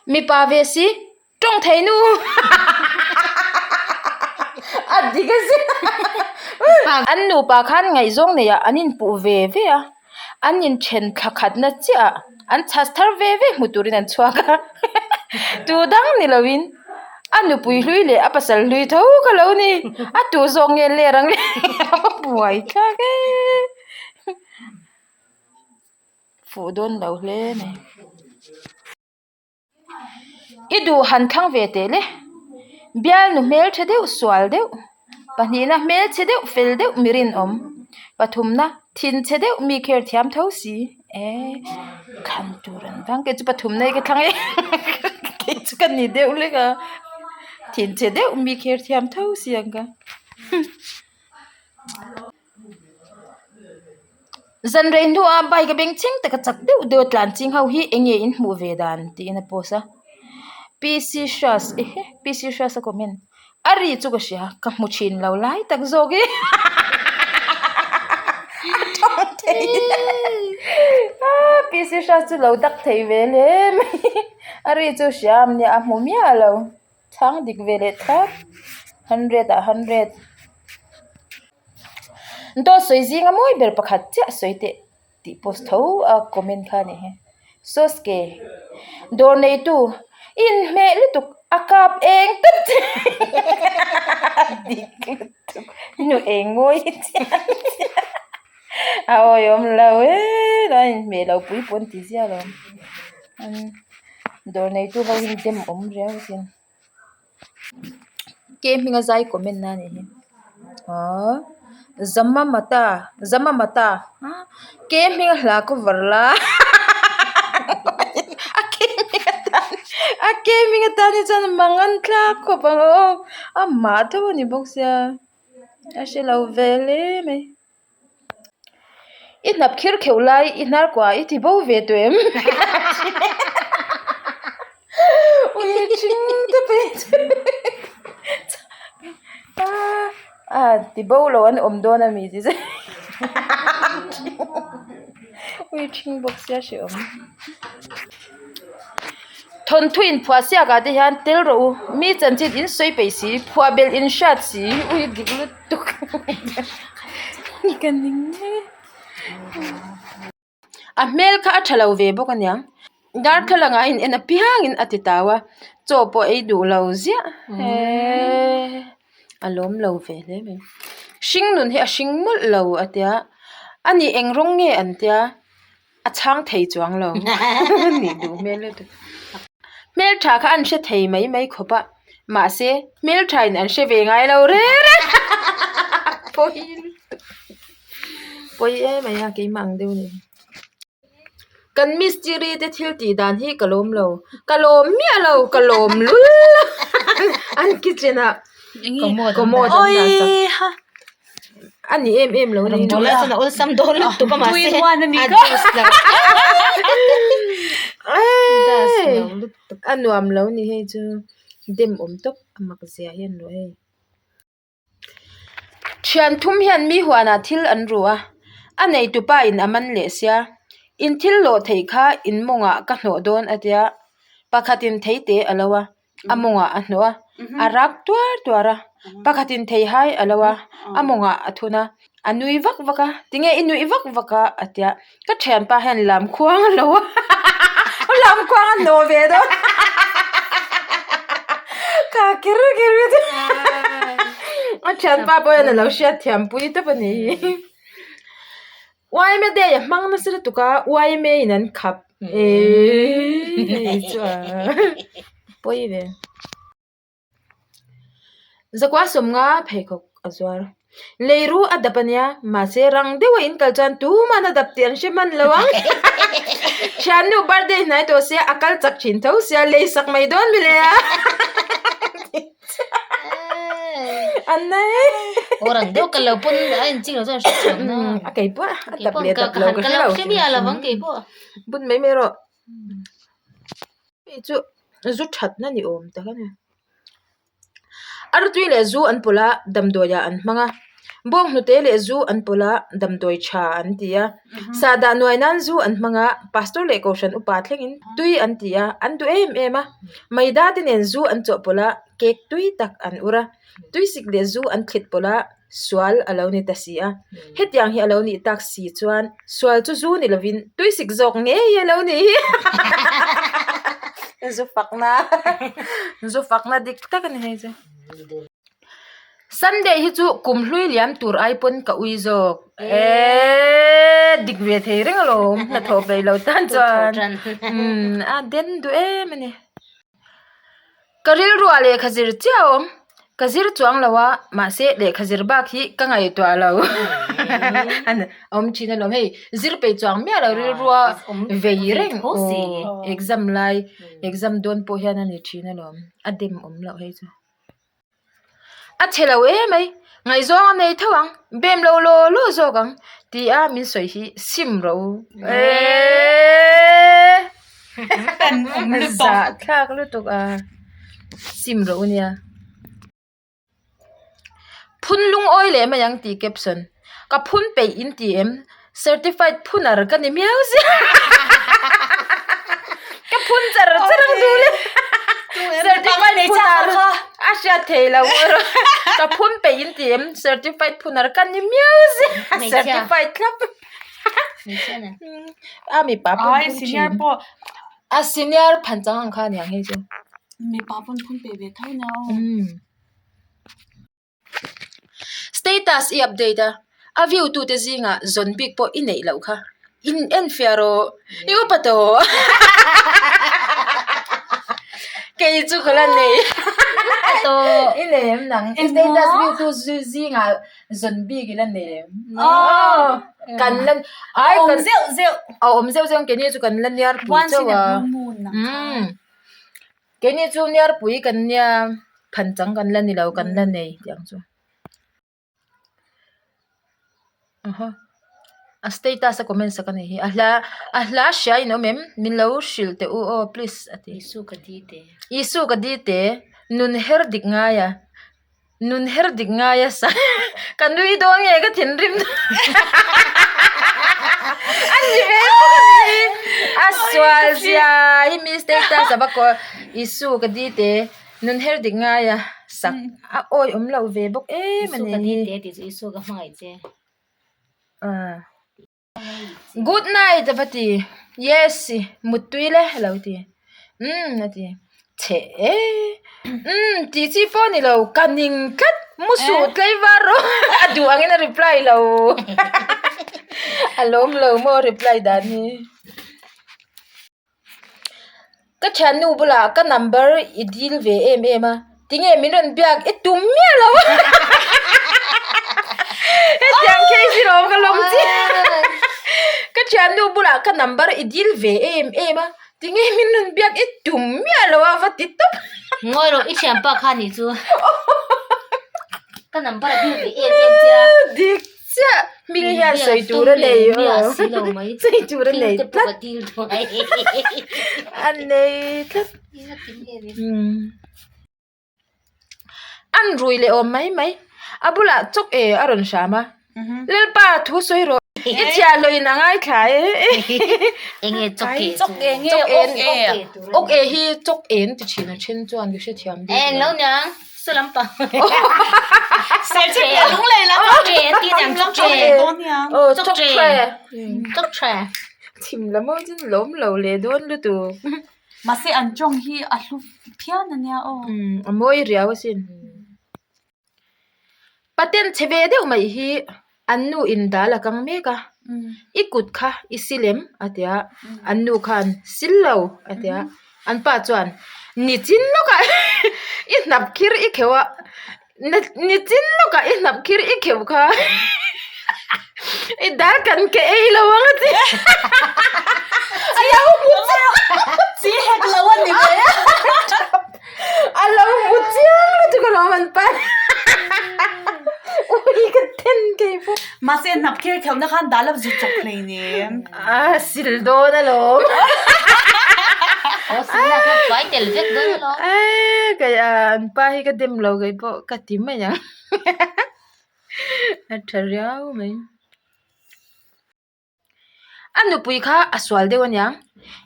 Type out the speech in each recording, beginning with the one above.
Mipa ve si tawng thei nu a dik a zia an nupa khan ngaihzawng neih ah an inpuh ve ve a an inthen thla khatna chiah ah an chhas thar ve ve hmu turin an chhuak a tu dang ni lovin a nupui hlui leh a pasal hlui tho kha lo ni a tu zawk nge ler ang le a buai thlak e fuh dawn lo hle mai. I duh han thlang ve teh le bialnu hmeltha deuh sual deuh pahnihna hmelchhe deuh fel deuh mi rinawm pathumna thinchhe deuh mi kher thiam tho si eh thlan tur an vang kei chu pathumna hi ka thlang e kei chu ka ni deuh hlek a thinchhe deuh mi kher thiam tho si ang ka. Zan rei hnuah bike a beng chheng taka chak deuh deuh a tlan ching ho hi eng nge in hmuh ve dan tiin a post a PC Hras ehe PC Hras a comment a ri chu ka hria ka hmu thin lo lai tak zawk hi a tawng thei PC Hras chu lo dak thei ve hle mai a ri chu hria a nia a hmu miah lo chhang dik ve leh thlap hundred ah hundred. Dawt sawi zinga mawi ber pakhat chiah sawi teh tih post tho a comment kha a nih hi Sasuke dawr neitu i inhmeh lutuk a kap eng tawp che dik lutuk nu eng mawi chiah chiah a awihawm lo e a inhmeh lo pui pawh an ti ziah lo dawr neitu ho hi dem awm riau asin. Ke hminga zai comment na anih hi aww Zamamata Zamamata ke hminga hla cover la a ke hming atan a ke hming atan hi chuan mang an thlak khawp ang aw amah tho a ni bawk sia a hre lo ve hle mai. I hnap khir kheuh lai i hnar kuah i ti bo ve tawh em? Ui thing te phei chu a ti bo lo an awm dawn a mi ti zet ui thing bawk sia hrehawm. Thawnthu inphuah siak ah te hian tel rawh u mi chanchin in sawi peih si phuah belh in hriat si ui dik lutuk ka ning e a hmel kha a tha lo ve bawk aniang darthlalang ah a in en apiang in a ti tau a chaw pawh ei duh lo ziah eeee a lawm lo ve hle mai hring nun hi a hring mawlh lo a tia ani eng rawng nge an tia. A chhang thei chuang lo nih duh hmel lutuk. Hmeltha kha an hre thei mai mai khawp a, mahse hmeltha in an hre ve ngai lo reng reng pawi lutuk pawi em mai a keimah ang deuh a ni. Kan mistiri te thil tih dan hi ka lawm lo, ka lawm miah lo ka lawm lul an kitchen ah commode an dah sak. A ni em em lo a ni. Rawngbawl chuan a awlsam dawn lutuk a mahse a dust lo dust lo lutuk. A nuam lo ni hei chu dem awm tawp a mak zia hian rawh hei. Thian thum hian mi huanah thil an ru a, a neitupa in a man leh sia. In thil lawh theih kha in mawngah ka hnawh dawn a tia pakhatin theite a lo a. a mawngah a hnawh a a rak tuar tuar a pakhatin theihai a lo a a mawngah a thun a a nui vak vak a tinge i nuih vak vak a a tia ka thianpa hian lam khuang a lo a lam khuang a hnawh ve dawn kha kher kher hi chu a thianpa pawh hian a lo hriat thiam pui tawp a nih hi. Uaime day a hmang nasa lutuk a uaime in an khap eeii hei chu a pawi ve. Zakua sawmnga pheikhawk a zuar. Leiru a dap ania mahse rang deuha in kal chuan tuman a dap tih an hre hman lo ang. Thiannu birthday hnai tawh sia a kal chak thin tho sia lei sak mai dawn mi le a. An nei. Aw rang deuh ka lo pawn a in ching lo chuan hre chhuak na. A kei pawh a dap leh dap lo ka hre lo. Ka hre miah lo ang kei pawh. Bun mai mai rawh. Hei chu zu that na ni awm tak a ni. Artui leh zu an pawlh a damdawi ah an hmang a. Bawnghnute leh zu an pawlh a, damdawi tha an ti a. Sahdah nuai nan zu an hmang a, pastor leh kohhran upa thlengin tui an ti a, an duh em em a. Maida te nen zu an chawhpawlh a, cake tui tak an ur a. Tuisik leh zu an thlit pawlh a, sual a lo ni ta si a. Hetiang hi a lo nih tak si chuan sual chu zu ni lovin tuisik zawk ngei a lo nih hi. Zu fakna zu fakna dik tak a ni hei chu. Sunday hi chu kum hlui liam tur ai pawn ka ui zawk. Eeeee dik ve thei reng alawm hnathawh peih lo tan chuan a den duh em a ni. Ka rilruah lehkha zir chiah a awm. Ka zir chuang lo a, mahse lehkha zir bak hi ka ngaihtuah lo. A awm thin alawm hei zir peih chuang miah lo rilrua vei reng aw exam lai exam dawn pawh hian a ni thin alawm a dem awm loh hei chu. A chhe lo em mai, ngaihzawng a nei tho ang, bem lo law law zawk ang ti a min sawi hi sim rawh u. Eeeeee zah thlak lutuk a, sim rawh u nia. Phun lungawi leh mai ang tih caption, ka phun peih in ti em? Certified phunar ka ni miau zia Ka phun char char ang duh le Certified phunar a hriat thei lo Ka phun peih in ti em Certified phunar ka ni miau zia Certified thlap A mipa pawn phun thin A senior phan chang ang kha aniang hei chu Mipa pawn phun peih ve tho nia aw. Status i update a, a view tu te zingah zawn bik pawh i neih loh kha. In en fiah rawh, i upa tawh. Kei chu ka la nei. I nei em nang? I status view tu zingah zawn bik i la nei em? Kan la ai kan zeuh zeuh. A awm zeuh zeuh ang keini chu kan la niar pui chauh a. Keini chu Niarpui kan nia phanchang kan la ni lo kan la nei tih ang chu. Aha a status a comment sak a nih hi a hla a hla hria in awm em min lo hrilh teh u aw please a ti. Isu ka di te. Isu ka di te nun her dik ngai a. Nun her dik ngai a sa ka nui dawn nge ka thinrim dawn a ni ve bawk a ni a sual zia hi mi status a va kaw Isu ka di te nun her dik ngai a sak a awi awm loh ve bawk em a Isu ka ni di te tih chu Isu ka hmangaih che. Good night a va ti yes muttui le a lo ti umm a ti chhe e umm tih chi pawh a ni lo ka ning tlat mu suh tlei var rawh a duh angin a reply lo a lawm lo maw a reply dan hi. Ka thiannu bulah ka number i dil ve em em a, tinge min rawn biak i tum miah lo a hetiang case hi lawm ka lawm chiah ka thiannu bulah ka number i dil ve em em a, tinge min rawn biak i tum miah lo a va ti tawp. Ngawi rawh i thianpa kha nih chu ka number a dil ve em em che a. Dik Chiah hming hian sawi tur a nei aw sawi tur a nei tlat a nei tlat an rui leh awm mai mai a bulah chawk e a rawn hram a Lalpa thu sawi rawh i chhiah hlawh in a ngaithla e enge chawk e chawk e nge awk e awk e hi chawk e an ti thin a then chuan ka hrethiam bik lo eng lo niang Saw lampang. Serchhip leh lunglei lam. Chawk tre an ti niang chawk tre. Aw Chawk chawk tre. tre. Chawk tre. Chhim lam ho chu lawm lo leh dawn lutuk. Mahse an tawng hi a hlu phian a nia aw. Umm a mawi riau asin. Patent chhe ve deuh mai hi an nu in dal a kang mek a. I kut kha i sil em a ti a an nu khan sil lo a ti a an pa chuan nichin lawkah i hnap khir i kheuh a nichin lawkah i hnap khir i kheuh kha i dal kan ke ei lo ang a ti a lo hmu chiang chi hek lo a ni mai a a lo hmu chiang lutuk alawm an pa ui ka then kei pawh. Mahse hnap khir kheuhna khan dal a zut chawp hlei nem. A sil dawn alawm. Aw sil lah kha fai tel vek dawn alawm. Kei an pa hi ka dem lo kei pawh ka ti mai ang. A tha riau mai. A nupui kha a sual deuh aniang.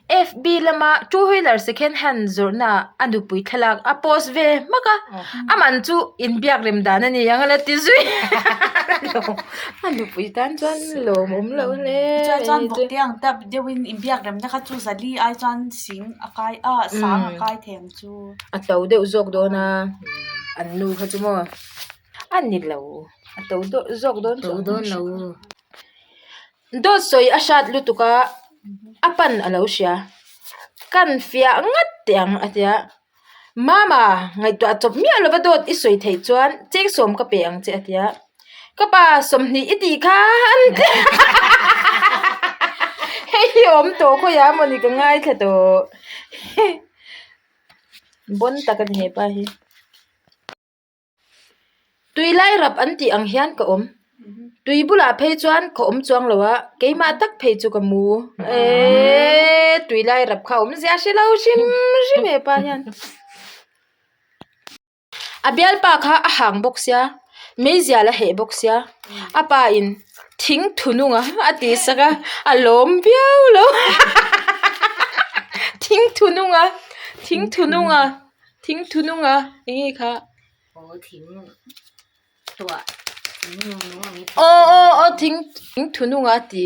FB lama two wheeler second hand zawrhna ah a nupui thlalak a post ve hmak a, a man chu inbiak rem dan a ni ang a la ti zui. A nupui tan chuan lawmawm lo hle mai. Chuan chuan bawk te ang tap deuhin inbiak remna kha chu zali ai chuan sing a kai a, sang a kai thei ang chu. A to deuh zawk dawn a, an nu kha chu maw a ni lo, a to zawk dawn To dawn lo. Dawt sawi a hrat lutuk a, a pan a lo hria. Kan fiah ngat teh ang a ti a. Mama, ngaihtuah chawp miah lova dawt i sawi theih chuan cheng sawm ka pe ang che a ti a. Ka pa 20 i tih kha an ti a. Hei hi awm tawh khawiah mawni ka ngaithla tawh. Bon tak a ni hepa hi. Tui lai rap an tih ang hian ka awm. Tui bulah phei chuan ka awm chuang lo a, keimah tak phei chu ka mu. Eeee tui lai rap kha awm zia hre lo hrim hrim hepa hian. A bialpa kha a hang bawk sia, meizial a heh bawk sia, a pa in thing thunung a a tih sak a, a lawm viau lo. Thing thunung a, thing thunung a. Thing thunung a eng nge kha? Aw thing tuah thing nung ang i Aw aw aw thing thing thunung a ti.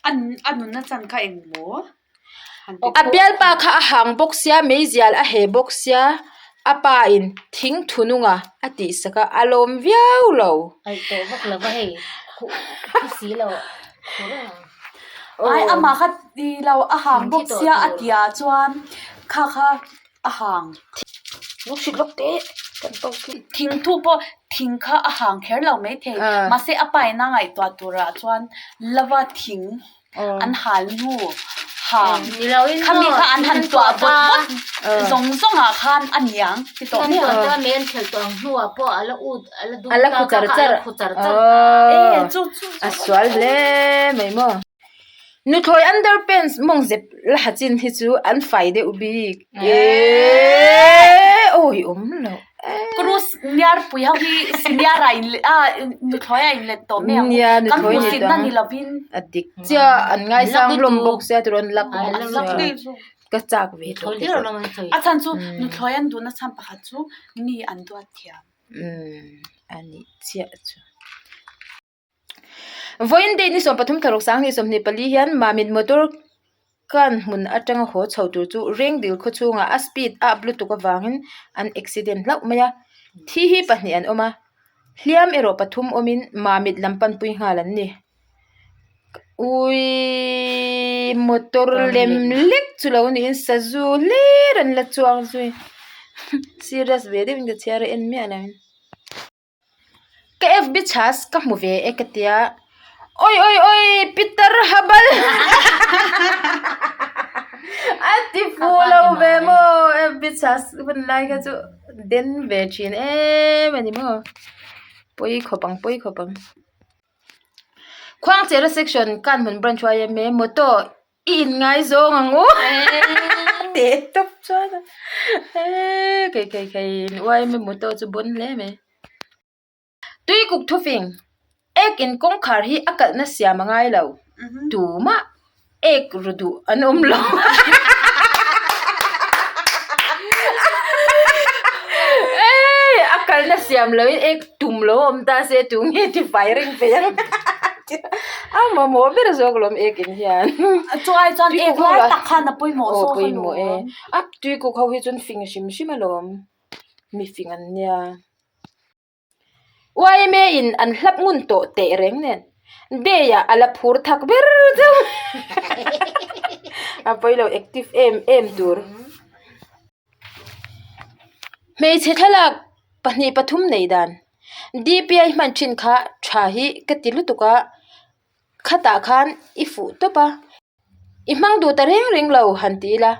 A a nunna chan kha eng maw? A bialpa kha a hang bawk sia meizial a heh bawk sia a pa in thing thunung a a tih sak a a lawm viau lo. Aih tawh vak lo va hei khuh khuh si lo khuh reng ang. Ai amah kha ti lo a hang bawk sia a tihah chuan kha kha a hang. Thing thu pawh thing kha a hang kher lo maithei mahse a paina ngaihtuah turah chuan lova thing an hal hnu hang khami kha an han tuah vawt vawt zawng zawng ah khan a niang ti tawh mai ang. A la khu char char a sual hle mai maw. Nuthlawi underpants mawng zep la ha chin hi chu an fai deuh bik eeeee awi awm loh eeee. Cruise niarpui ho hi senior ah in let a nuthlawi ah in let tawh mai ang Nia kan nuthlawi ni hmuhsitna tawh ni lovin a dik chiah an ngaisang hlawm bawk sia tirawn lak bawk sia ka chak ve tawh te pawh a chhan chu nuthlawi an duhna chhan pakhat chu mi an duat thiam. Umm a nih chiah chu. Vawiin date ni 13 thlaruk sang ni 24 hian Mamit motor kan hmun atanga haw chho tur chu Rengdil khaw chhungah a speed a up lutuk avangin an accident hlauh mai a, thi hi pahnih an awm a, hliam erawh pathum awmin Mamit lam panpui nghal an ni. Uiiii motor lem lek chu lo niin sazu hlir an la chuang zui serious ve deuhin ka chhiar a en miah lo in. Ka FB chhas ka hmu ve e ka tia awi awi awi Peter Habal a ti fuh lo ve maw FB chhas hun lai kha chu den ve thin em a ni maw pawi khawp ang pawi khawp ang Khuangchera section Kanhmun branch yma motor I in ngaizawng ang u teh tawp chuan a eee kei kei kei in uai mai motor chu bon hle mai. Tui kuk thufing ek in kawngkhar hi a kalhna siam a ngai lo tumah ek ru duh an awm lo eii a kalhna siam lo in ek tum lo awm ta se tunge tifai reng ve ang. A mamawh ber zawk lawm ek in hian. Chu ai chuan ek lai tak khan a pawimawh zawk a lawm. A tui kuk ho hi chuan fing hrim hrim a lawm. Mi fing an nia. YMA in an hlap ngun tawh teh reng nen. Day ah a la phur thak ber deuh. A pawilo active em em tur. Hmeichhe thlalak pahnih pathum nei dan D_P_I hman thin kha tha hi ka ti lutuk a khatah khan i fuh tawp a i hmang duh ta reng reng lo han ti ila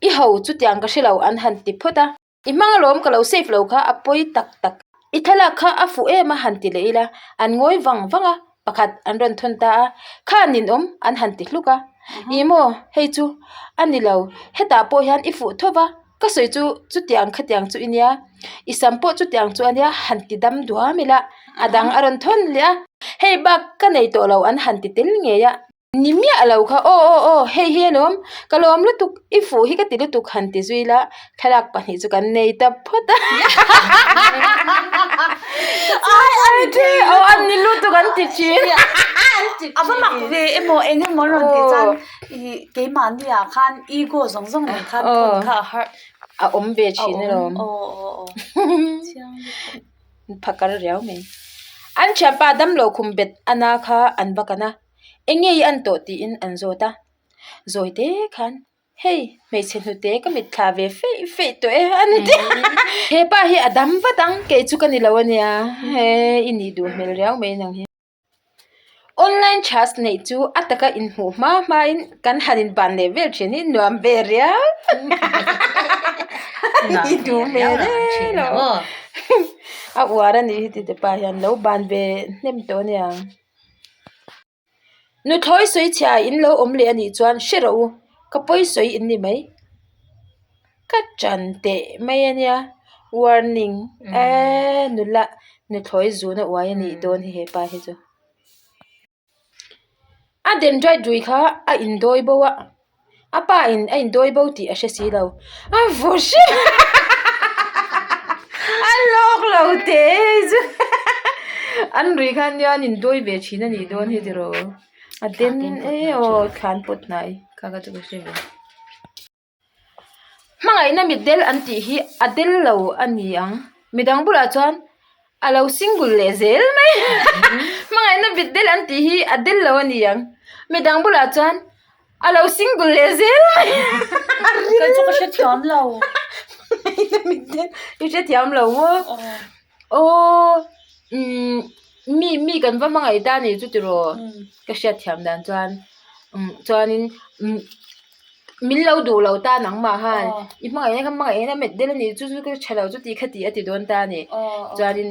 i ho chutiang ka hrelo an han ti phawt a i hmang alawm ka lo save lo kha a pawi tak tak i thlalak kha a fuh em a han ti leh ila an ngawi vang vang a pakhat an rawn thawn ta a khan ninawm an han ti hluk a ih maw hei chu a ni lo hetah pawh hian i fuh tho va. Ka sawi chu chutiang khatiang chu i nia, i sam pawh chutiang chu a nia han ti dam duam ila a dang a rawn thawn leh a, hei bak ka nei tawh lo an han ti tel ngei a. Ni miah lo kha aw aw aw hei hi alawm ka lawm lutuk i fuh hi ka ti lutuk han ti zui la thlalak pahnih chu kan nei ta phawt a aw an ni lutuk an ti thin a va mak ve emaw eng emaw an rawn tih chuan ih keimahni ah khan ego zawng zawng nen khan thawn kha a harh a awm ve thin alawm aw aw aw chiang lutuk. Phakar riau mai. An thianpa damlo khum bet ana kha an va kan a, eng nge i an tawh tiin an zawt a. Zawi te khan, Hei, hmeichhe hnute ka mit thla ve feih feih tawh e an ti a. He pa hi a dam vat ang, kei chu ka ni lo ania, he i nih duh hmel riau mai nang hi. Online chhas neih chu a taka inhmuh hma hmain kan han inban leh vel thin hi nuam ve riau i duh hmel e lo a uar a nih hi tite pa hian lo ban ve hnem tawh ania. Nuthlawi sawi chhia in lo awm leh a nih chuan hre rawh u ka pawi sawi in ni mai. Ka ṭan teh mai a nia warning eee nula nuthlawi zun a uai a nih dawn hi hepa hi chu. A dendrite rui kha a indawi bo a a pa in a indawi bo tih a hre si lo a vaw hrep a lawk lo teh e hei chu an rui kha nia an indawi ve thin a nih dawn hi tiraw a den e aw thlan pawt hnai kha kha chu ka hre ve. Hmangaihna mitdel an tih hi a del lo a ni ang. Midang bulah chuan a lo single leh zel mai. Hmangaihna mitdel an tih hi a del lo a ni ang. Midang bulah chuan a lo single leh zel mai. Kei chu ka hrethiam lo. Hmangaihna mitdel i hrethiam lo maw? Aw umm mi mi kan va hmangaih ta a nih chu tiraw? Ka hriatthiam dan chuan umm chuanin umm. Min lo duh lo ta nangmah khan i hmangaihna kha hmangaihna met del a nih chu chu ka tha lo chu tih kha tih a ti dawn ta a ni. Chuanin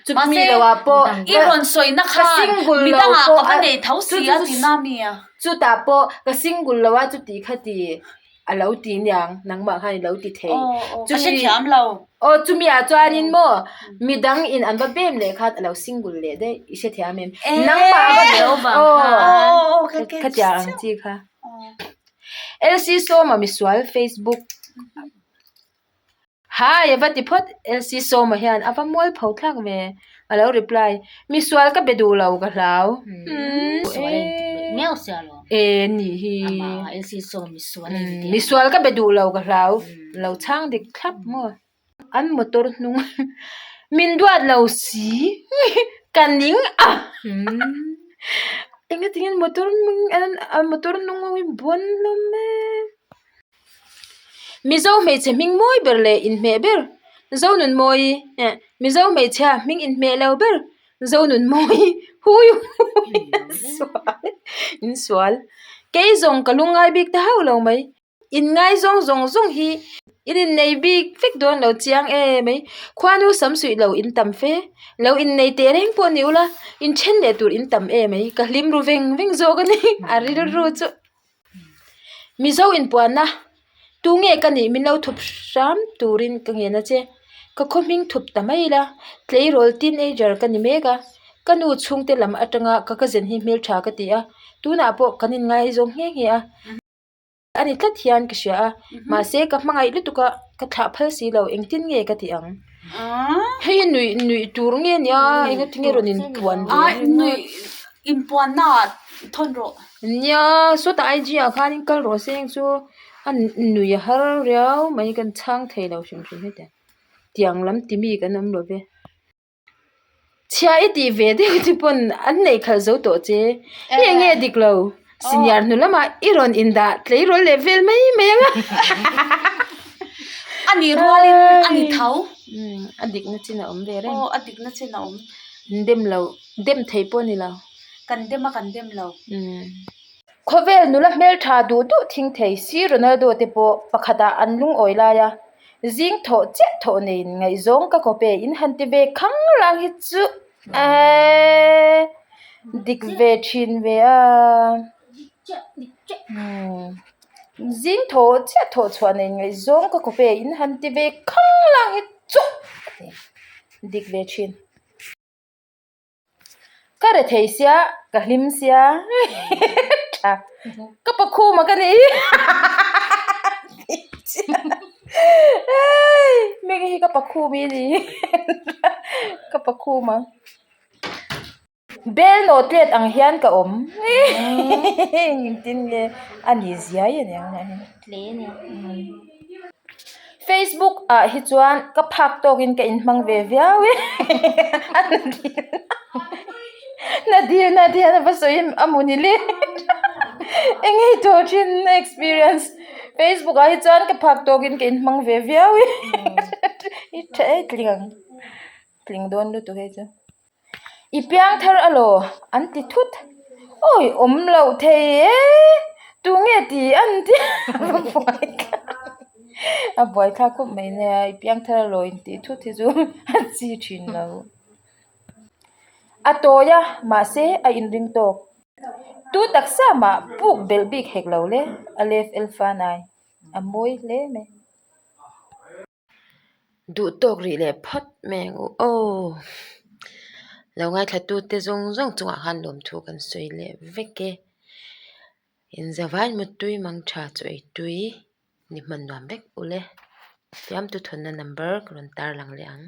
chumi lo ah pawh i rawn sawina ka single lo pawh ka va nei tho si a ti na mi a. Chutah pawh ka single lo a chu tih kha ti a lo ti niang nangmah khan i lo ti thei. Ka hrethiam lo. Aw chumi ah chuanin maw midang in an va bem leh khan a lo single leh daih i hrethiam em? Nangmah va aw khatiang ang chi kha. LC Sawma misual Facebook Hi a va ti phawt LC Sawma hian a va mual pho thlak ve a lo reply misual ka be duh lo ka hlau e nih hi misual ka be duh lo ka hlau lo chhang dik thlap maw. An motor hnung min duat lo si ka ning a enga tinge motor hnung an motor hnung ho hi bawn hlawm e Mizo hmeichhe hming mawi ber leh inhmeh ber Zonunmawi eh Mizo hmeichhia hming inhmeh lo ber Zonunmawi hui hui sual insual kei zawng ka lungngai bik ta hauh lo mai. Inngaizawng zawng zawng hi in innei bik vek dawn lo chiang em mai. Khuanu sam suih lo in tam fe. Lo innei teh reng pawh ni ula, in then leh tur in tam em mai. Ka hlim ru veng veng zawk a ni, a rilru chu. Mizo inpuanna, tunge ka nih min lo thup hram turin ka ngen a che. Ka khaw hming thup ta mai ila, tleirawl teenager ka ni mek a. Ka nu chhungte lam atanga ka cousin hi hmeltha ka ti a, tunah pawh kan inngaizawng nghe nghe a. A ni tlat hian ka hria a, mahse ka hmangaih lutuk a, ka thlah phal si lo, engtin nge ka tih ang? Hei hi nuih nuih tur nge nia, engati nge rawn inpuan ve Ai nuih inpuanna ah thawn rawh. Nia, sawtah IG ah khanin kal rawh se chu a nuih a har riau mai kan chhang thei lo hrim hrim hetiang tiang lam ti mi kan awm lo ve. Chhia i tih ve deuh te pawn an neih khalh zo tawh che. Hi eng nge dik lo? Senior hnu lamah i rawn indah tleirawl leh vel mai mai ang a. A nih rualin a ni tho. A dikna chin a awm ve reng. Aw a dikna chin a awm. Dem lo, dem thei pawh a ni lo. Kan dem a kan dem lo. Khawvel nula hmeltha duh duh thing thei si Ronaldo te pawh pakhatah an lungawi lai a, zing thawh chiah thawh neiin ngaihzawng ka kawp e in han ti ve khang rang hi chu eeee dik ve thin ve a. Zing thaw chiah thawh chhuah nei ngaihzawng ka kawp e in han ti ve khang lang hi chu a ti dik ve thin. Ka re thei sia ka hlim sia tha ka pakhuma ka ni hming hi ka pakhum i ni ka pakhuma. Bel nawh tlet ang hian ka awm engtin nge a ni ziai a niang nia hei tle a nia Facebook ah hi chuan ka phak tawkin ka inhmang ve viau e na dil na te hian a va sawi a mu ni le eng nge i tawh thin experience Facebook ah hi chuan ka phak tawkin ka inhmang ve viau e i tha e tling ang tling dawn lutuk hei chu. I piang thar alaw an ti thut. Awi awm loh thei e, tunge ti an ti a buai thlak khawp mai nia i piang thar alaw in tih thut hi chu a chi thin lo. A tawi a mahse a inring tawk. Tu taksa mah puk belh bik hek lo le a lef elfanai a mawi hle mai. Duh tawk rih leh phawt mai ang u aw. Lo ngaithla tu te zawng zawng chungah khan lawmthu kan sawi leh vek e. Inzavai mutui mang tha chu ei tui ni hman nuam vek ule. Fiamtu thawnna number ka rawn tarlang leh ang.